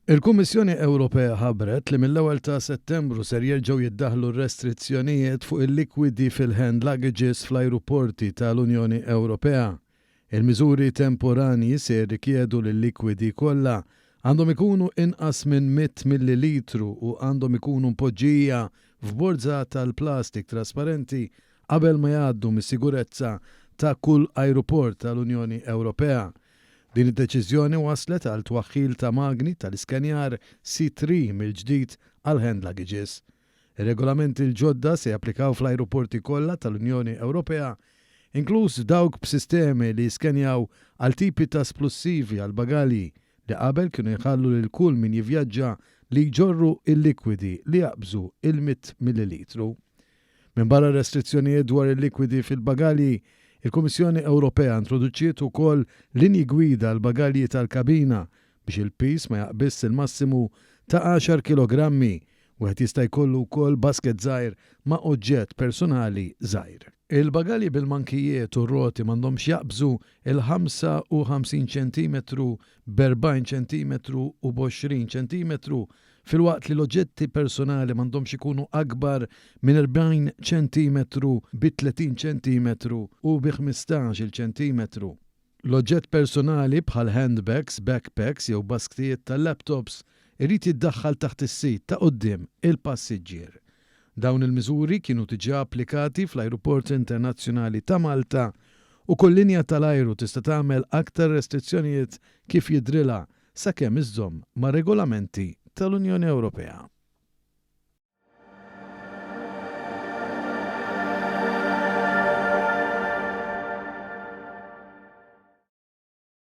Il-Kummissjoni Ewropea ħabbret li mill-ewwel ta' Settembru ser jerġgħu jiddaħħlu r-restrizzjonijiet fuq il-likwidi fil-hand luggages fl-ajruporti tal-Unjoni Ewropea. Il-miżuri temporanji se jirrikjedu li l-likwidi kollha għandhom ikunu inqas minn 100 millilitru u għandhom ikunu mpoġġija f'borża tal-plastik trasparenti qabel ma jgħaddu mis-sigurezza ta' kull ajruport tal-Unjoni Ewropea. Din id-deċiżjoni wasslet għal twaħħil ta' magni tal-iskenjar C3 mill-ġdid għall-hand luggages. Ir-regolamenti l-ġodda se japplikaw fl-ajruporti kollha tal-Unjoni Ewropea, inkluż dawk b'sistemi li jiskenjaw għal tipi ta' splussivi għall-bagalji li qabel kienu jħallu lil kull min jivvjaġġa li jġorru l-likwidi li jaqbżu l-100 millilitru. Minbarra restrizzjonijiet dwar il-likwidi fil-bagalji, il-Kummissjoni Ewropea introduċiet ukoll linji gwida għall-bagalji tal-kabina biex il-piż ma jaqbiżx il-massimu ta' għaxar kilogrammi. Wieħed jista' jkollu wkoll basket żgħir ma' oġġett personali żgħir. Il-bagalji bil-mankijiet u r-roti m'għandhomx jaqbżu l-55 ċentimetru b'40 ċentimetru u b'20 ċentimetru filwaqt li l-oġġetti personali m'għandhomx ikunu akbar minn 40 ċentimetru bi 30 ċentimetru u bi 15-il ċentimetru. L-oġġett personali bħal handbags, backpacks jew basktijiet tal-laptops irid jiddaħħal taħt is-sit ta' quddiem il-passiġġier. Dawn il-miżuri kienu diġà applikati fl-Ajruport Internazzjonali ta' Malta u kull linja tal-ajru tista' tagħmel aktar restrizzjonijiet kif jidhrilha sakemm iżżomm mar-regolamenti tal-Unjoni Ewropea.